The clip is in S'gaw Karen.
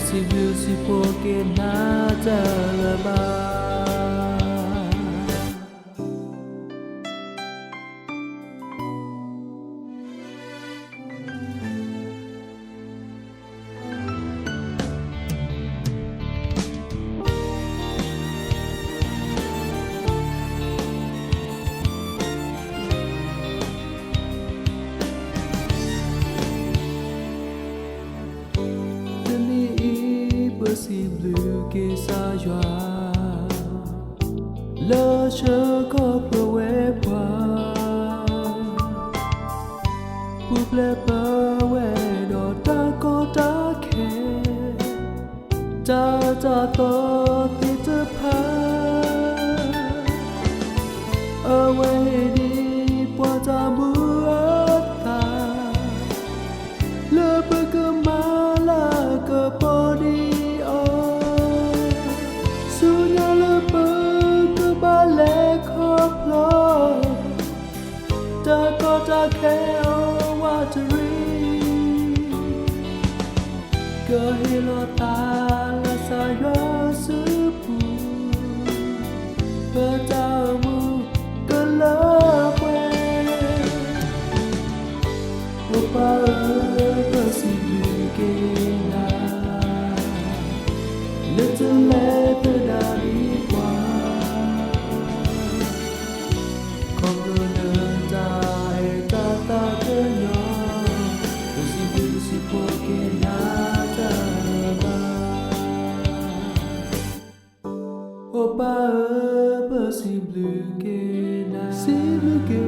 စံးဘျုးစံးဖှိၣ်က့ၤနၤတၢ်လၢၤဘၣ်. တနံၤအံၤပစံးဘျုးက့ၤကစၢ်ယွၤ လၢဆှၢခီဖျိဝဲပှၤ ပူၤဖျဲးပၢဝဲဒီးတၢ်ကီတၢ်ခဲ တၢ်အၢတၢ်သီသ့ၣ်တဖၣ် အဝဲဟ့ၣ်ဒံးပှၤတၢ်မူအသး လၢပကမၤလၤကပီၤဒံးအီၤ ဆူညါလၢပကဘၣ်လဲၤခီဖျိ တၢ်ကီတၢ်ခဲအိၣ်ဝးတရံး ကဟ့ၣ်လီၤသးလၢကစၢ်ယွၤစုပူၤ ပတၢ်အိၣ်မူကလၢပှဲၤ အိၣ်ပၢ်ဧၢ ပစံးဘျုးက့ၤနၤ လၢတလဲၤသဒၣ်ဒံးပှၤ ခီဖျိလၢတၢ်အဲၣ်တၢ်သးကညီၤ ပစံးဘျုးစံးဖှိၣ်က့ၤနၤတၢ်လၢၤဘၣ်. အိၣ်ပၢ်ဧၢ ပစံးဘျုးက့ၤနၤ စံးဘျုးက့ၤ